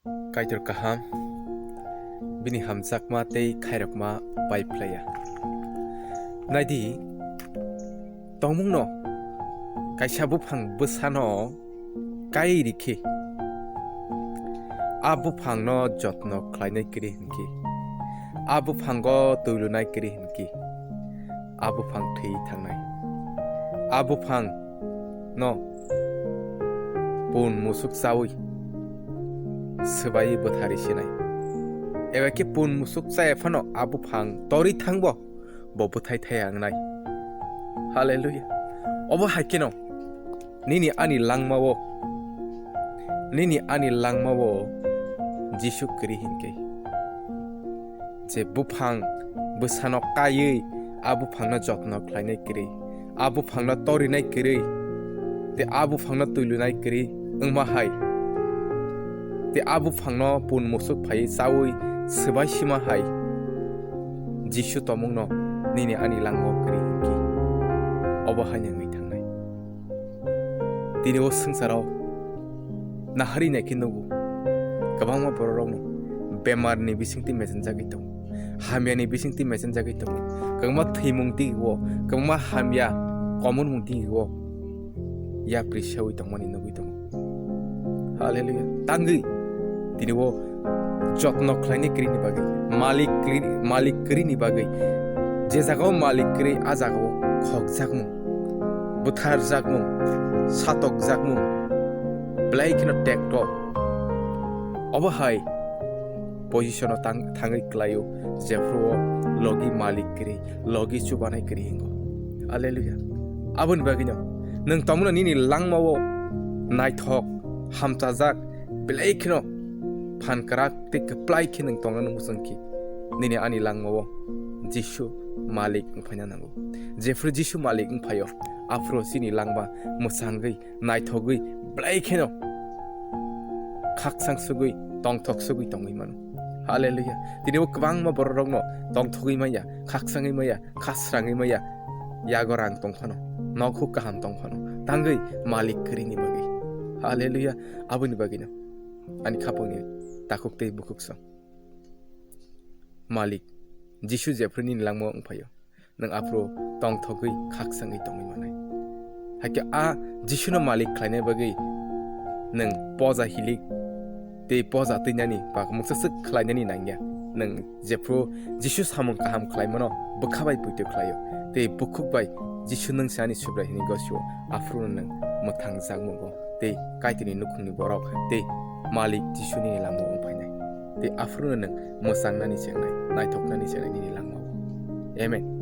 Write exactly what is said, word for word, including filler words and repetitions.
Kaitor kaham, bini hamjakma tei khairokma bai phlaiya. Naidi, tongmungno kaisa buphang bwsano kai rikhe, a buphangno jotno khlainai kwrwi hinkhe, a buphango twi lunai kwrwi hinkhe, a buphang thwi thangnai. A buphang no pun musuk chawi swbai bwthari sinai. Eba khe pun musuk chaya phano a buphang tori thangbo bo bwthai thaya wngnai. Hallelujah. Obo hai kheno nini ani langmao, nini ani langmao Jisu kwrwi hinkhe, je buphang bwsano kaiwi a buphangno jotno khlainai kwrwi, a buphangno torinai kwrwi, tei a buphangno twi lunai kwrwi wngma hai, tei a buphangno pun musuk phaiwi chawi swbai sima hai, Jisu tongmungno nini ani langmao kwrwi hinkhe, obo haino wngwi thangnai. Tini o swngcharo nahari naikhe nugo, kwbangma bororokno bemarni bisingtwi mechenjagwi tongo, hamyani bisingtwi mechenjagwi tongo, kwbangma thwimung twigo, kwbangma hamya komunmung twigo, yapri sewi tongmani nugwi tongo. Hallelujah. Tangwi tini o jotno khlainai kwrwini bagwi, malik kwrwi-, malik kwrwini bagwi, je jagao malik kwrwi, a jagao khokjakmung, bwtharjakmung, satokjakmung, belai kheno tekto. Obo hai position-o tang-, thangwi kwlaio, jephru o logi malik kwrwi, logi chubanai kwrwi hingo. Hallelujah. Aboni bagwino nwng tongmano nini langmao naithok, hamchajak, belai kheno phan kwrak tei kwplai khe nwng tongna nung muchung khe, nini ani langmao Jisu malik wngphaina nango. Jephru Jisu malik wngphaio, aphuru chini langma mwchangwi, naithogwi, belai kheno khakchang sugwi, tongthok sugwi tongwi mano. Hallelujah. Tini bo kwbangma bororokno tongthogwi maya, khakchangwi maya, khasrangwi maya, yago rang tong phano, nokhuk kaham tong phano, tangwi malik kwrwini bagwi. Hallelujah. Aboni bagwino ani khapangni takhuk tei bukhuk song. Malik, Jisu jephru nini langmao wngphaio, nwng aphuru tongthogwi khakchangwi tongwi manai. Hakhe a Jisuno malik khlainai bagwi nwng poja hilik tei poja twinani ba mungsa swk khlainani nangya. Nwng jephru Jisu samung kaham khlaimano bwkha bai poito khlaio tei bukhuk bai Jisu nwng se ani Subrai hwnwi gosio, aphuru nwng mwthangjakmungo tei Kaitorni nukhungni borok tei Malik Jisuni langmao wngphainai tei aphuru nwng mwchangnani chengnai, naithoknani chengnai nini langmao. Amen.